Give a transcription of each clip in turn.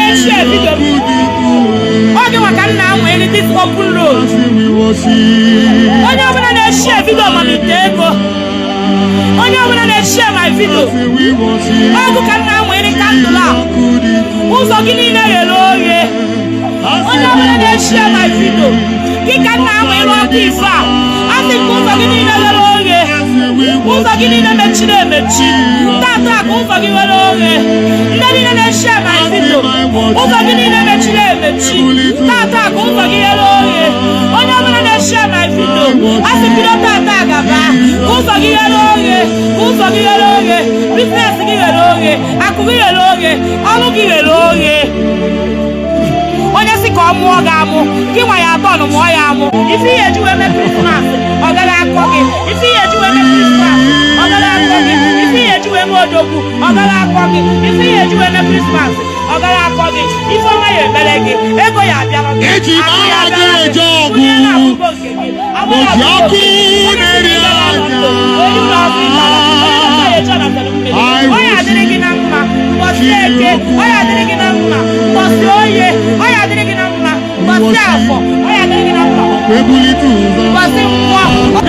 na-eshare video m, ọ gị maka nna nwere this open road. Onye ọbụla na-eshare video malite ego, onye ọbụla na-eshare my video, ọgụ ka nna nwere candle a, ụzọ gị niile ghere oghe. Onye ọbụla na-eshare my video, gị ka nna nwere ọkụ ife a, asị ka ụzọ gị niile ghere oghe, ụzọ gị niile mechiri emechi tata, ka ụzọ gị ghere oghe. Ndị niile na-eshare my video, ụzọ gị niile mechiri emechi tata, ka ụzọ gị ghere oghe. Onye ọbụla na-eshare my video, asị bido tata gaba, ka ụzọ gị ghere oghe, ka ụzọ gị ghere oghe, business gị ghere oghe, akụ gị ghere oghe, ọrụ gị ghere oghe. Onye si ka ọ mụọ gị amụ, gị nwa ya atọ nụ mụọ ya amụ. Ife ihe eji wee mee Christmas, ọ gaghị akọ gị. Ife ihe eji wee mee Christmas, ọ gaghị akọ gị. Ife ihe eji wee mee odogwu, ọ gaghị akọ gị. Ife ihe eji wee mee Christmas, ọ gaghị akọ gị. Ife ọma ya emere gị, ego ya abịara gị, Eji m akụ ya agha abịara gị, eje ọgụ. bunye na-abụgo nke gị, agbara Oji abụgo ọkụ nke gị. Onye si na-eri na ị gaghị anọ ndụ, onye ụlọ ọzọ ịtara, onye nọta ya eche na tara mmiri. Ọ ya adịrị gị na mma mbọsị Eke, ọ ya adịrị gị na mma mbọsị Oye, ọ ya adịrị gị na mma mbọsị Afọ, ọ ya adịrị gị na mma Ebulite ụzọ. mbọsị Nkwọ.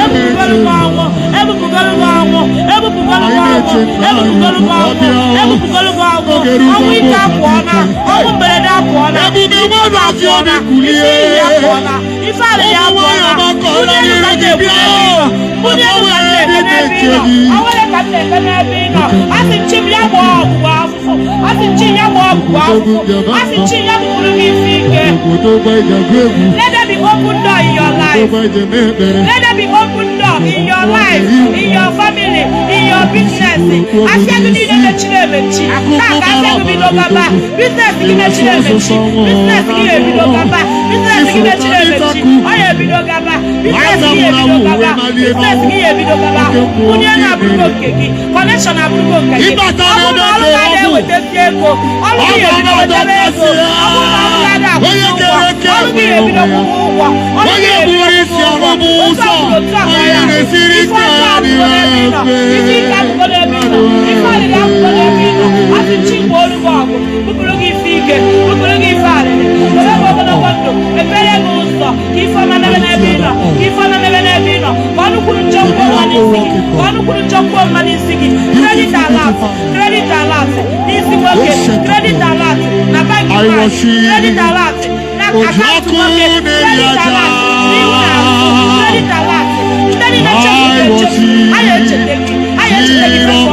Ebupụgolu gị ọnwụ, ebupụgolu gị ọnwụ, ebupụgolu gị ọnwụ, ebupụgolu gị ọnwụ, ebupụgolu gị ọnwụ. Ọnwụ ike apụọna, ọnwụ mberede apụọna. Ebube mmadụ asị obi kulie. Ife iyi apụọna, ife alịrị apụọna. Bunye elu ka m na-ekwu n'ebe ị nọ, bunye elu ka m na-ekpe n'ebe ị nọ, awele ka m na-ekpe n'ebe ị nọ. Asị m chi m ya gbaa ọgwụgwọ afụfụ, asị m chi ya gbaa ọgwụgwọ afụfụ, asị m chi ya bụrụ gị isi ike. Obodo gbaja egwu. Let there be open door in your life. Gbaja ekpere. Let there be open door in your life, in your family, in your business. Afịa gị niile mechiri emechi. Taa ka afịa gị bido gaba. Business gị mechiri emechi. Business gị ebido gaba. Business gị mechiri emechi, ọ ya ebido gaba. Business gị ebido gaba. Business gị ebido gaba. Nwunye na-abụrụgo nke gị. Connection abụrụgo nke gị. Ịbata Ọ bụrụ na ọrụ n'ebe ga na-ewetasi ego, ọrụ gị ebido wetara ego. Ọ bụrụ na ọrụ ga na-akwụ Onye ụgwọ, kere eke ọrụ gị ebido kwụwa ụgwọ. Ọrụ gị Onye ebido buru isi kwụwa ụgwọ. ọrụ bụ Otu ụzọ. a bụrụ otu a ka Onye ya dị. na-esiri Ife ike ọjọọ abụgo n'ebe ị nọ. Ife ike abụgo n'ebe ị nọ. Ife alịrị abụgo n'ebe ị nọ. Asị chi gba olu gị ọgụ, bupụrụ gị ife ike, bupụrụ gị ife alịrị, were gị ogologo ndụ, mepere gị ụzọ, ka ife ọma mebe n'ebe ị nọ, ka ife ọma mebe n'ebe ị nọ, ka ọnụ kwuru njọ kwuo mma n'isi gị, ka ọnụ kwuru njọ kwuo mma n'isi gị. Credit alert, credit alert n'isi nwoke, credit alert na bank nwaanyị, credit alert na account nwoke, credit alert n'ihu na azụ, credit alert. Ndị niile chefuru echefu, anyị echeta gị, anyị echeta gị. First